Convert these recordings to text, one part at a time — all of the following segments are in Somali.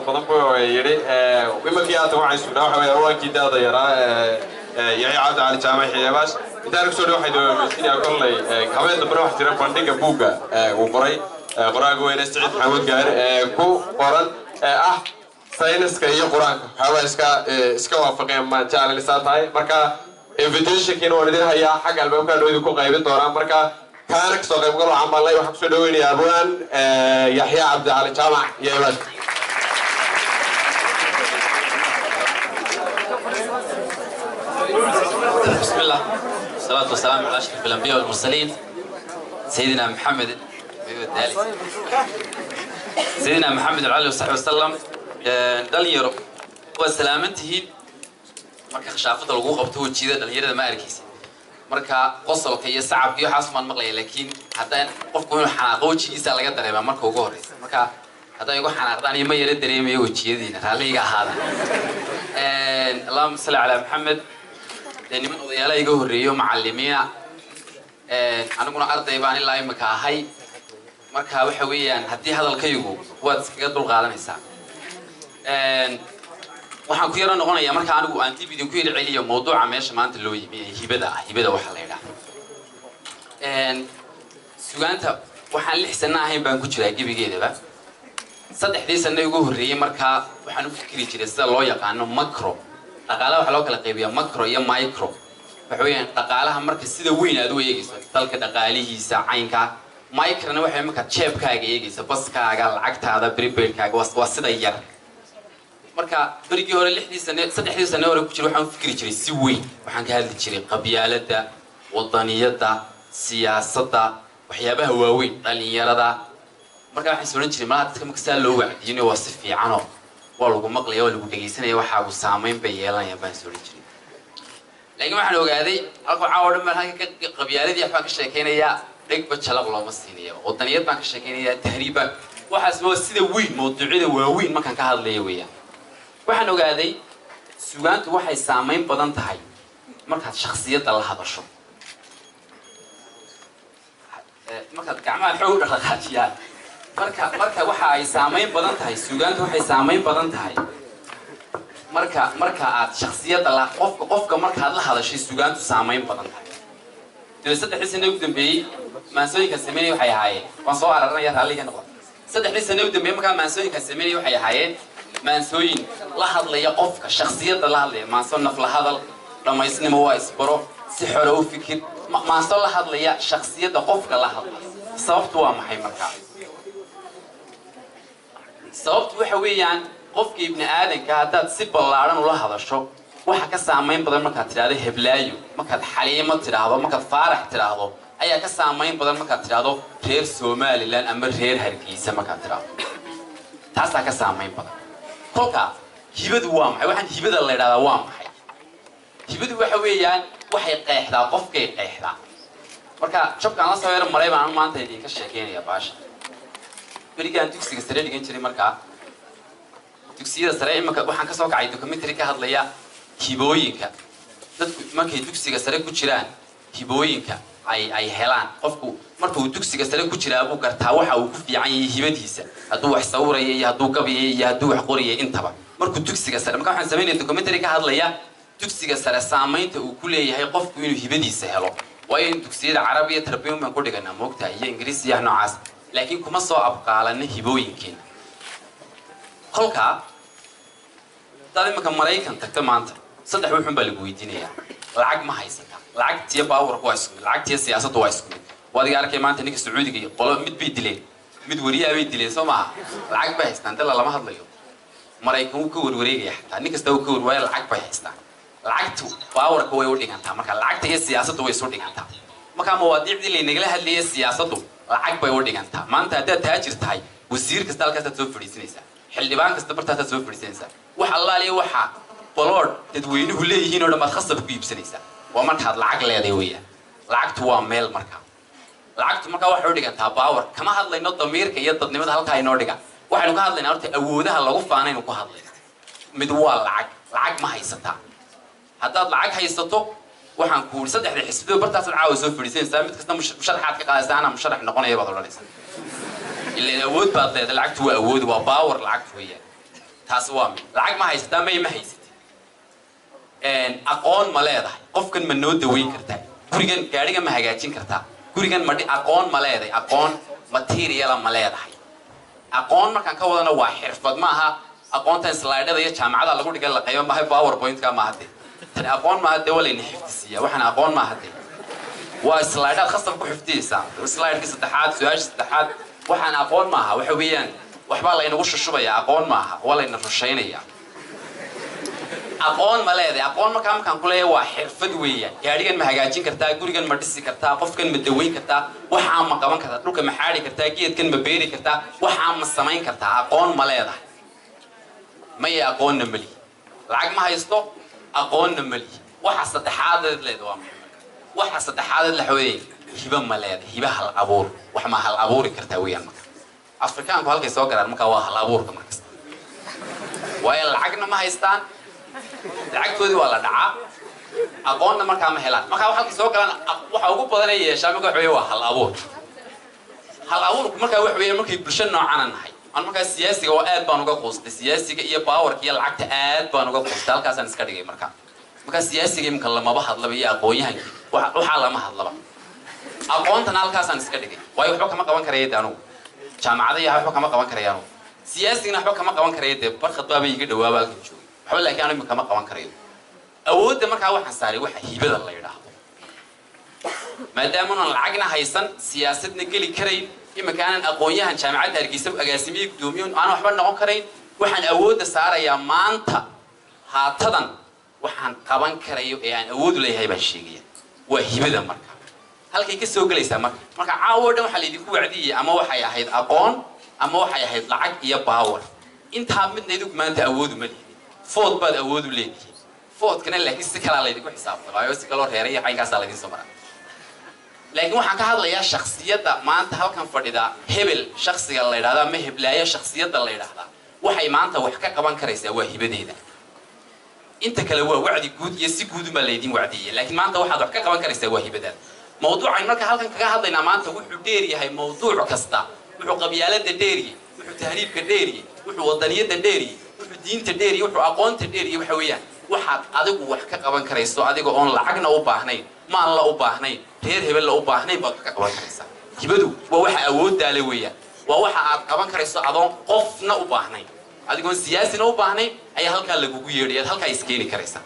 Badan buu yidhi. Imankii aad waxaan sugnaa waxa weeye hawaankii daada yaraa, Yaxya Cabdi Cali Jaamac Xiyaabaas. Intaan kusoo dhow, waxay dawameysiinayaa kolley habeen dambena wax jira bandhiga buugga uu qoray qoraaga weyne Siciid Maxamuud Gaari ee ku qoran ah sayniska iyo Qur-aanka. Waxyaabaa iska waafaqeen maan jeclan tahay. Marka invitationkiina waan idin hayaa, xagga albaabkaan noo idinku qaybin doonaa. Marka kaana kasoo qaybgal waxaan baan lay. Waxaan kusoo dhaweynayaa abwaan Yaxya Cabdi Cali Jaamac Yeebaas. بسم الله، والصلاة والسلام على أشرف الأنبياء والمرسلين، سيدنا محمد، سيدنا محمد وعلى آله وصحبه وسلم. Dhalinyaro, waa salaamantihiin. Marka khashaafada lagu qabto wejiyada dhalinyarada ma arkaysa, marka qosolka iyo sacabka iyo waxaas maan maqlaya, laakiin haddaan qofku inuu xanaaqo wejigiisa laga dareemaa marka ugu horeysa. Marka hadday igu xanaaqdaan iyo ma yara dareemayo wejiyadiina, raalliga ahaada. Allahuma salli calaa Maxamed. Dee niman odayaala iga horreeyo, macallimiina, aniguna arday baan ilaa imika ahay. Marka waxa weeyaan haddii hadalkaygu waad iskaga dul qaadanaysaa. Waxaan ku yaro noqonayaa marka anigu aan dib idinku yara celiyo mawduuca meesha maanta loo yimi ee hibada ah. Hibada waxaa la yidhaha sugaanta. Waxaan 6 sano ahayn baan ku jiraa gebigeedaba. 3dii sano ugu horreeyey markaa waxaan u fikri jiray sida loo yaqaano macro. Dhaqaalaha waxaa loo kala qaybiyaa macro iyo micro. Waxa weeyaan dhaqaalaha marka sida weyn aad u eegayso dalka dhaqaalihiisa caynka. Microna waxay markaad jeebkaaga eegayso, baskaaga, lacagtaada, prepaidkaaga, waa sida yar. Marka berigii hore, 6dii sane, 3dii sane hore ku jira, waxaan u fikri jiray si weyn. Waxaan ka hadli jiray qabyaaladda, wadaniyadda, siyaasadda, waxyaabaha waaweyn, dhalinyarada. Marka waxaan is odhan jiray, malaha dadka marka saa loo wacdiyinayo waa si fiicanoo waa lagu maqlaya, waa lagu dhegaysanaya, waxaagu saamayn bay yeelanayaan baan is odhan jiray. Laakiin waxaan ogaaday halka caawa dhan baan halka ka qabyaaladii waxbaan ka sheekaynayaa, dhegba jalaq looma siinaya. Wadaniyad baan ka sheekaynayaa, tahriib baan, waxaas waa sida weyn, mawduucyada waaweyn markaan ka hadlaya weeyaan. Waxaan ogaaday sugaantu waxay saamayn badan tahay markaad shakhsiyadda la hadasho, markaad gacmaha xoog u dhaqdhaqaajiyaan. Marka waxa ay saamayn badan tahay sugaantu, waxay saamayn badan tahay marka aad shakhsiyadda la qofka markaad la hadashay sugaantu saamayn badan tahay. Dee 3dii sane ugu dambeeyey maansooyinka sameynaya waxay ahaayeen, waan soo araranaya, raalliga noqda. 3dii sane ugu dambeeyey markaa maansooyinka sameynaya waxay ahaayeen maansooyin la hadlaya qofka, shakhsiyadda la hadlaya. Maanso naf la hadal, dhammaysnimo waa isbaro, si xore u fikir, maanso la hadlaya shakhsiyadda qofka la hadlaya. Sababtu waa maxay markaa? Sababtu waxa weeyaan qofka ibni aadanka haddaad si ballaadhan ula hadasho, waxa ka saamayn badan markaad tidhaahdo heblaayo, markaad Xaliimo tidhaahdo, markaad Faarax tidhaahdo ayaa ka saamayn badan markaad tidhaahdo reer Somaliland ama reer Hargeysa markaad tidhaahdo. Taasaa ka saamayn badan. Kolka hibadu waa maxay? Waxaan hibada la idhahdaa waa maxay? Hibadu waxa weeyaan waxay qeexdaa qofkay qeexdaa. Marka jabkaan la soo yaro maray baan maanta idinka sheekeynaya baasha. Berigaan dugsiga sare dhigan jiray, markaa dugsiyada sare, imanka waxaan kasoo kacay documentary ka hadlaya hibooyinka dadku markay dugsiga sare ku jiraan, hibooyinka ay helaan. Qofku marka uu dugsiga sare ku jiraa buu gartaa waxa uu ku fiican yahay, hibadiisa, hadduu wax sawiraya iyo hadduu gabayay iyo hadduu wax qoraya intaba, markuu dugsiga sare. Marka waxaan samaynaya documentary ka hadlaya dugsiga sare saamaynta uu ku leeyahay qofku inuu hibadiisa helo. Waayo in dugsiyada Carabiya tarbiyan baan ku dhiganaa, moogtahay, iyo Ingiriisi iyo noocaas, laakiin kuma soo abqaalana hibooyinkeena. Kolkaa hadaad imanka Maraykan tagto maanta, saddex wuxun baa lagu weydiinayaa. Lacag ma haysataa? Lacagtiyo baawarku waa isku mid, lacagtiyo siyaasaddu waa isku mid. Waad iga arkay maanta ninka Sacuudiga iyo qolo mid bay dileen, mid wariyaha bay dileen, soo maaha? Lacag bay haystaan, dala lama hadlayo. Maraykan wuu ka warwareegaya, xataa nin kasta wuu ka warwaaya, lacag bay haystaan. Lacagtu baawarka way u dhigantaa. Marka lacagta iyo siyaasaddu way isu dhigantaa. Marka mawaadiicdii laynagala hadlayay siyaasaddu lacag bay u dhigantaa. Maanta haddaad taajir tahay, wasiir kasta halkaasaad soo fadhiisanaysaa, xildhibaan kasta bartaasaad soo fadhiisanaysaa, wax allaaliya waxa baloodh dadweynuhu leeyihiin oo dhan baad khasab ku iibsanaysaa. Waa markaad lacag leedahay weeyaan. Lacagtu waa meel. Markaa lacagtu markaa waxay u dhigantaa power. Kama hadlayno damiirka iyo dadnimada, halkaa inoo dhiga. Waxaynu ka hadlaynaa horta awoodaha lagu faanaynu ku hadlayna. Mid waa lacag. Lacag ma haysataa? Haddaad lacag haysato, waxaan ku yidhi saddexda xisbido bartaasaad caawa soo fadhiisanaysaa, mid kasta musharaxaad ka qaadaysaa, anaa musharax noqonaya baad odhanaysaa, ilaan awood baad leedahay. Lacagtu waa awood, waa power lacagtu weeyaan. Taasi waa mid. Lacag ma haysataa? May, ma haysatid. Aqoon ma leedahay? Qofkan ma noo daweyn kartaa? Gurigan, gaadhigan ma hagaajin kartaa? Gurigan ma aqoon ma leedahay? Aqoon material-a ma leedahay? Aqoon markaan ka wadana waa xirfad, ma aha aqoontan slide-ada iyo jaamacada lagu dhigan la qaybo maaha, PowerPoint-ka maaha dee. Tani aqoon maaha dee, waa layna xifdisiiya. Waxaan aqoon maaha dee, waa slide-aad khasab ku xifdiyeysaa, slide-kii saddexaad, su-aasha saddexaad. Waxaan aqoon maaha, waxa weeyaan waxbaa laynagu shushubaya. Aqoon maaha, waa layna rushaynaya. Aqoon ma leedahay? Aqoon markaan ku leeyahay waa xirfad weeyaan. Gaadhigan ma hagaajin kartaa? Gurigan ma dhisi kartaa? Qofkan ma daweyn kartaa? Waxaa ma qaban kartaa? Dhulka ma xaadi kartaa? Geedkan ma beeri kartaa? Waxaa ma samayn kartaa? Aqoon ma leedahay? Maya, aqoonna mali. Lacag ma haysto, aqoonna mali. Waxa saddexaadeed leeda waa maxay marka? Waxa saddexaadeed la weeye hiba ma leedahay? Hiba, hal abuur, wax ma hal abuuri kartaa weeyaan. Marka Afrikaanku halkay soo galaan marka waa hal abuurka markasta, waayo lacagna ma haystaan, lacagtoodii waa la dhacaa, aqoonna markaa ma helaan. Markaa halkay soo galaan waxa ugu badan ay yeeshaa marka waxa weeye waa hal abuur. Hal abuurku markaa waxa weeye markay bulsho noocana nahay. Aan markaa siyaasiga oo aad baan uga quustay, siyaasiga iyo power-ka iyo lacagta aad baan uga quustay, halkaasaan iska dhigay. Markaa siyaasiga imika lamaba hadlaba iyo aqoon-yahankii, waxaa lama hadlaba. Aqoontana halkaasaan iska dhigay, waayo waxba kama qaban karaya de anugu. Jaamacada iyo waxba kama qaban karaya anugu, siyaasigana waxba kama qaban karaya dee. Barkhad baaba iga dhawaaba halkan joogay waxba, laakiin anu imika kama qaban karayo. Awoodda markaa waxaan saaray waxa hibada la yidhaahdo, maadaamaunan lacagna haysan, siyaasadna geli karayn, iminka aanan aqoon-yahan jaamacadda Hargeysa agaasimiye guddoomiye aan waxba noqon karayn, waxaan awoodda saarayaa maanta haatadan waxaan qaban karayo ee aan awood u leeyahay baan sheegaya, waa hibada. Marka halkay ka soo gelaysaa marka caawo dhan waxaa laydinku wacdiyey ama waxay ahayd aqoon ama waxay ahayd lacag iyo power. Intaa midna idinku maanta awoodu ma lihidin. Vote baad awoodu leedihiin, vote-kana laakiin si kalaa laydinku xisaabtamaayo, si kaloo reeray iyo caynkaasaa laydin soo maraa. Laakiin waxaan ka hadlayaa shaksiyadda maanta halkan fadhida, hebel shaksiga la yidhahdaa ama heblaayo shaksiyadda la yidhaahdaa, waxay maanta wax ka qaban karaysaa waa hibadeeda. Inta kale waa wacdi guud iyo si guud unbaa laydin wacdiyey, laakiin maanta waxaad wax ka qaban karaysaa waa hibadaada. Mawduucan marka halkan kaga hadlaynaa maanta wuxuu dheer yahay mawduuc kasta. Wuxuu qabyaalada dheeriyey, wuxuu tahriibka dheeriyey, wuxuu wadaniyadda dheeriyey, wuxuu diinta dheeriyey, wuxuu aqoonta dheeriyey, waxa weeyaan waxaad adigu wax ka qaban karayso adiga oon lacagna u baahnayn, maalna u baahnayn, reer hebelna u baahnayn baad wax ka qaban karaysaa. Hibadu waa waxa awooddaale weeyaan, waa waxa aad qaban karayso adoon qofna u baahnayn, adigoon siyaasina u baahnayn ayaa halkaa lagugu yeedhay, aad halkaa iskeeni karaysaa.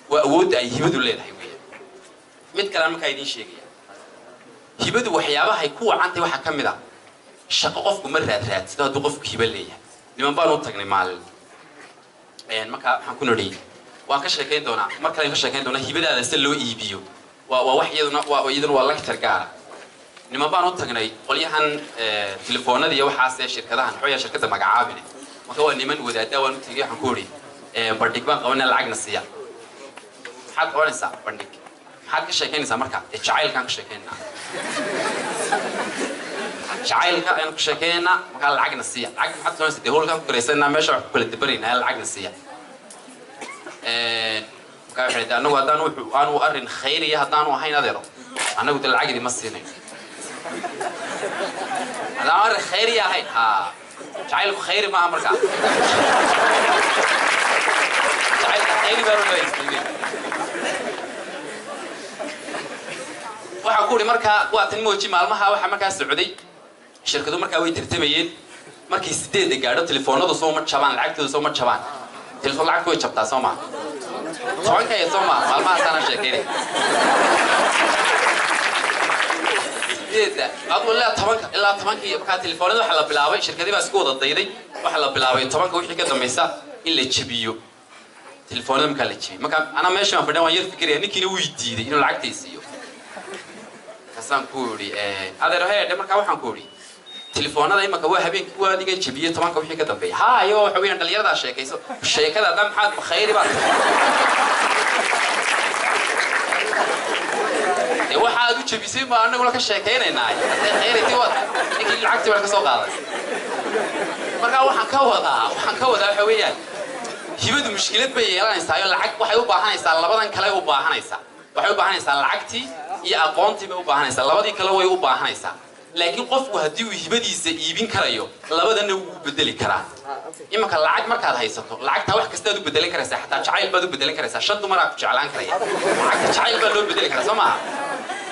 Waa awoodda ay hibadu leedahay weeyaan. Mid kalean markaa idiin sheegaya, hibadu waxyaabahay ku wacantahay waxaa ka mid a shaqo qofku ma raadraadsado hadduu qofku hibo leeyahay. Niman baan u tagnay maalin, markaa waxaan ku nidhi, waan ka sheekayn doonaa mar kale ka sheekayn doonaa hibadaada si loo iibiyo, waa wax iyaduna waa lecture gaara. Niman baan u tagnay qolyahan telefoonada iyo waxaas ee shirkadahan, waxaa shirkadda magacaabine. Marka waa niman wadaada waan u tegay, waxaan ku idhi, bandhig baan qabanaa, lacagna siiya. Maxaad qabanaysaa? Bandhig. Maxaad ka sheekaynaysaa? Marka dee jacaylkaan ka sheekaynaa, jacaylka ayaan ka sheekaynaynaa, markaa lacagna siiya. Lacag maxaad qabanaysaa? Dee hoolkaan ku karaysanaa, meesha wax ku kala dabaraynaa, lacagna siiya. Markaa waxay tahay annagu haddaan wuxuu aanu arrin khayriya haddaanu ahayn, adeero, annagu de lacag idima siinayno haddaan arrin khayriya ahayn. Ha, jacaylku khayri maaha, markaa jacaylka khayri baan u. Waxaan ku uhi markaa waa tan mooji. Maalmaha waxaa markaa socday shirkadu markaa way tartamayeen. Markay 8-da gaadho telefoonadu soo ma jabaan? Lacagtooda soo ma jabaan? Telefoon lacagtu way jabtaa soo maa? 10-ka iyo soo maa? Maalmahaasaana sheekaynay 8-da adigu ilaa 10-ka, ilaa 10-kii. Markaa telefoonada waxaa la bilaabay, shirkadii baa isku wada dayday, waxaa la bilaabay 10-ka wixii ka dambaysa in la jabiyo telefoonada. Markaa la jabiyey, markaa anaa meesha baan fadhiya, waan yar fikiraya. Ninkiina wuu diiday inuu lacagtay siiyo. Markaasaan ku idhi, adeer heedhe, markaa waxaan ku idhi, telefoonada imaka waa habeenkii waa adigan jabiyey 10-ka wixii ka dambeeya. Ha, iyagoo waxa weeyaan dhalinyaradaa sheekayso sheekada haddaa maxaad khayri baa dee waxa aad u jabisay baa anaguna ka sheekaynaynaa. Haddee khayrayti waad ninkii lacagtii baan ka soo qaaday. Markaa waxaan ka wadaa waxa weeyaan hibadu mushkilad bay yeelanaysaa oo lacag waxay u baahanaysaa, labadan kale u baahanaysaa. Waxay u baahanaysaa lacagtii iyo aqoontii bay u baahanaysaa, labadii kale way u baahanaysaa. Laakiin qofku haddii uu hibadiisa iibin karayo, labadana wuu bedeli karaa. Imanka lacag markaad haysato, lacagtaa wax kastaad u bedelan karaysaa, xataa jacayl baad u bedelan karaysaa. 5 dumaraa ku jeclaan karaya, lacagta jacayl baa loo bedeli karaa, soo maaha?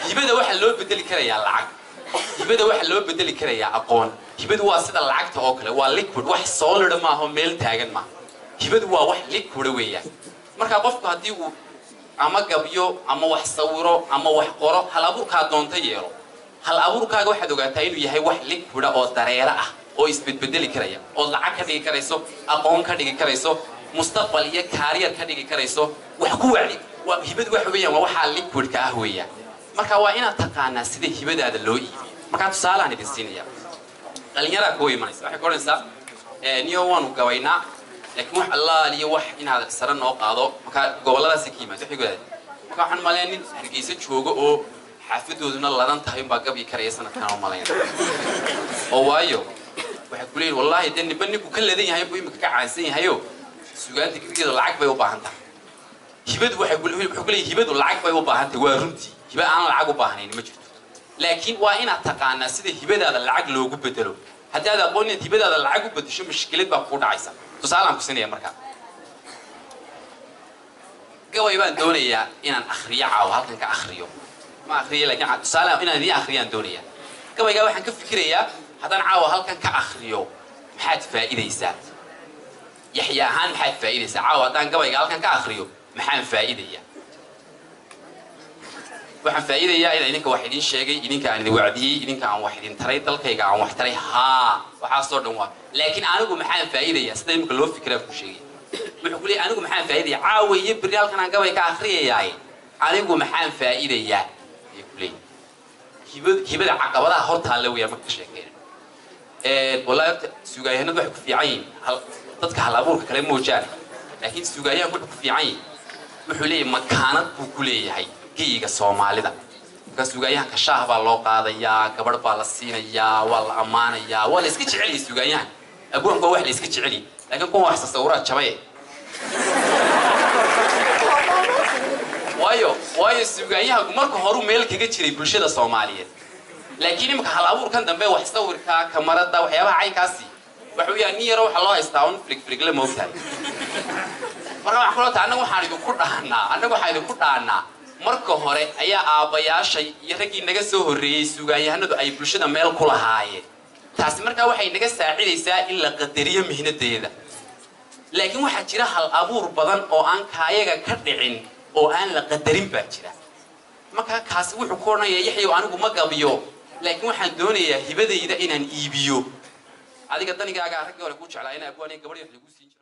Hibada waxaa loo bedeli karayaa lacag, hibada waxaa loo bedeli karayaa aqoon. Hibadu waa sida lacagta oo kale, waa liquid, wax solid maaha oo meel taagan maaha. Hibadu waa wax liquid weeyaan. Marka qofku haddii uu ama gabyo ama wax sawiro ama wax qoro, hal abuurkaa doonta yeelo, hal abuurkaaga waxaad ogaataa inuu yahay wax liquida oo dareere ah oo isbedbedeli karaya, ood lacag ka dhigi karayso, aqoon ka dhigi karayso, mustaqbal iyo career ka dhigi karayso. Wax ku wacdi waa hibadu, waxa weeyaan waa waxaa liquidka ah weeyaan. Marka waa inaad taqaanaa sida hibadaada loo iibiyo. Markaa tusaaleaan idin siinaya, dhalinyaraa kuwa imanaysa, waxay ku odhanaysaa, niyo waanu gabaynaa, laakiin wax allaaliyo wax inaad sare noo qaado. Markaa gobolladaasi ka yimaad, waxay ku yidhahdeen, marka waxaan maleeyaa nin Hargeysa joogo oo xaafadooduna ladan tahay unbaa gabyi karaya sanadkan oo malayna oo, waayo waxay ku leeyihin, wallaahi dee ninba ninku ka ladan yahay buu imika ka caansan yahayo, sugaanta gebigeeda lacag bay u baahan tahay. Hibadu waxay wuxuu ku leeyahay hibadu lacag bay u baahan tahay. Waa runtii, hiba aan lacag u baahnayn ma jirto, laakiin waa inaad taqaanaa sida hibadaada lacag loogu bedelo. Haddii aad aqoon inaad hibadaada lacag u bedesho, mushkilad baa kugu dhacaysa. Tusaalaan ku sinaya, markaa gabay baan doonayaa inaan akhriyo caawa, halkan ka akhriyo. Ma akhriyo, laakiin tusaale inaan idiin akhriyaan doonayaa. Gabaygaa waxaan ka fikirayaa, haddaan caawa halkan ka akhriyo maxaad faa'iidaysaa? Yaxya ahaan maxaad faa'iidaysaa? Caawa haddaan gabayga halkan ka akhriyo maxaan faa'iidayaa? Waxaan faa'iidayaa inaan idinka wax idin sheegay, idinka aan idin wacdiyey, idinka aan wax idin taray, dalkayga aan wax taray. Haa, waxaasoo dhan waa, laakiin anigu maxaan faa'iidayaa? Sida imika loo fikiraa ku sheegay, wuxuu ku leeyahay, anigu maxaan faa'iidayaa caawa iyo berri halkan aan gabay ka akhriyayaaye, anigu maxaan faa'iidayaa? Ayuu ku leeyahay. Hibada caqabadaha hortaalla weeyaan marka ka sheekeyna. Wallahi horta sugayahanadu waxay ku fiican yihiin dadka hal abuurka kale moojaan, laakiin sugayahanku wuxuu ku fiican yahay, wuxuu leeyahay makaanad buu ku leeyahay geyiga Soomaalida. Marka sugayahanka shaah baa loo qaadayaa, gabadh baa la siinayaa, waa la ammaanayaa, waa la iska jecel yahay sugayahan. Abwaanku waa wax la iska jecel yahay, laakiin kuwa wax sasawiraad jabaye. Waayo sugayahanku marka horu meel kaga jiray bulshada Soomaaliyeed, laakiin imika hal abuurkan dambe, wax sawirka, kamarada, waxyaabaha caynkaasi, waxa weeyaan nin yaro waxa loo haystaa un frig frigle, moogtahay. Marka waxaan kula tahay, annaga waxaan idinku dhahnaa, marka hore ayaa aabbayaashay iyo raggii naga soo horreeyey sugaanyahanadu ay bulshada meel ku lahaayeen. Taasi markaa waxay naga saacidaysaa in la qadariyo mihnadeeda. Laakiin waxaa jira hal abuur badan oo aan kaayaga ka dhicin oo aan la qadarin baa jira. Markaa kaasi wuxuu ku odhanayaa, Yaxyow, anigu ma gabiyo, laakiin waxaan doonayaa hibadayda inaan iibiyo. Adiga danigaagaa raggii hore ku jeclaa in abwaaniya gabadhi wax lagu siin jiray.